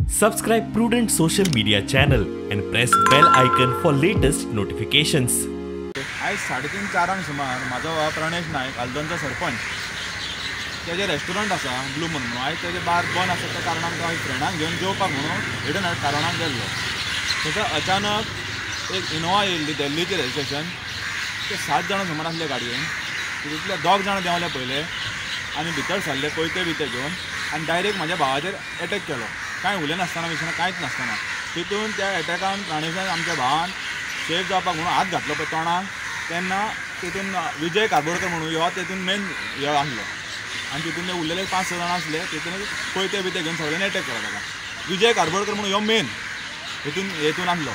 Subscribe Prudent Social Media channel and press bell icon for latest notifications. आयज 3:30-4 सुमार म्हाजो भाव प्रणेश नायक हल्दोणचो सरपंच तेजें रेस्टॉरंट आसा ब्लू मून म्हणून. आयज तेजें बार बंद आसा त्या कारणान तो आयज फ्रेंडांक घेवन जेवपाक म्हणून इडन कारणाक गेल्लो. थंयसर अचानक एक इनोवा येयल्ली दिल्लीची रजिस्ट्रेशन. ते 7 जाणां सुमार आसले गाडयेन. तितूंतले 2 जाणां देंवले पयले आनी भितर सरले कोयते बिते घेवन आनी डायरेक्ट म्हाज्या भावाचेर एटॅक केलो. कांय उलयनासतना विशय कांयच नासतना तितून त्या एटॅकान प्रणेशान आमच्या भावान सेफ जावपाक म्हणून हात घातलो पळय तोंडाक, तेन्ना तितून विजय कारबोडकर म्हणून ह्यो तितून मेन ह्यो आसलो आनी तितून ते उरलेले 5-6 जाणां आसले तितून कोयते बिते घेवन सगळ्यांनी एटॅक केलो ताका. विजय कारबोडकर म्हणून ह्यो मेन हितून आसलो.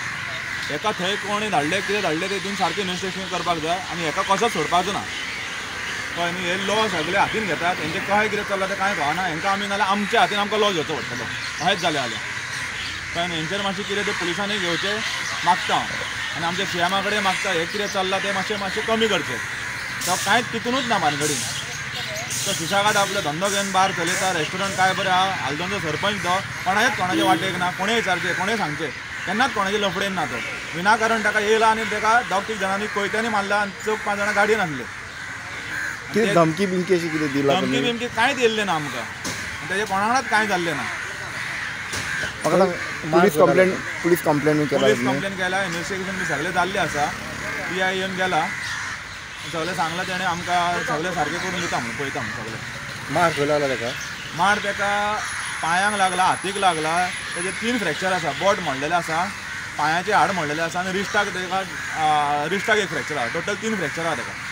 हेका थंय कोणें धाडले कितें धाडलें तितून सारकें इन्वेस्टिगेशन करपाक जाय आनी हेका कसोच सोडपाचो ना. कळ्ळें न्ही? हे लॉ सगळे हातीन घेतात, हेंचें कशें कितें चल्लां तें कांय कळना. हेंकां आमी नाल्यार आमच्या हातीन आमकां लॉ घेवचो पडटलो. अशेंच जालें जाल्यार कळ्ळें न्ही? हेंचेर मातशें कितें तें पुलिसांनी घेवचें मागता हांव आनी आमच्या सीएमा कडेन मागता हें कितें चल्लां तें मातशें मातशें कमी करचें. तो कांयच तितूनच ना भानगडीन. तो सुशेगाद आपलो धंदो घेवन बार चलयता, रेस्टॉरंट काय बरें आहा. हल्दोणचो सरपंच तो कोणाचेच कोणाचे वाटेक ना, कोणें विचारचें कोणें सांगचें, केन्नाच कोणाचे लफडेन ना तो. विनाकारण ताका येयला आनी ताका 2-3 जाणांनी कोयत्यांनी मारला आनी 4-5 जाणां गाडयेन आसले. धमकी बिमकी अशी कितें दिला? धमकी बिमकी कांयच येयल्लें ना आमकां आनी तेजें कोणाकच कांय जाल्लें ना. पुलीस कंप्लेन पुलीस कंप्लेन केला, इन्वेस्टिगेशन बी सगळें जाल्लें आसा. पी I येवन गेला, सगळें सांगलां तेणें आमकां, सगळें सारकें करून दिता म्हणून पळयता म्हणून सगळें. मार खंय लागला ताका? मार ताका पांयांक लागला, हातीक लागला, तेजे 3 फ्रॅक्चर आसा, बोट मोडलेलें आसा, पांयाचें हाड मोडलेलें आसा आनी रिस्टाक ताका रिस्टाक एक फ्रॅक्चर आसा. टोटल 3 फ्रॅक्चर आसा ताका.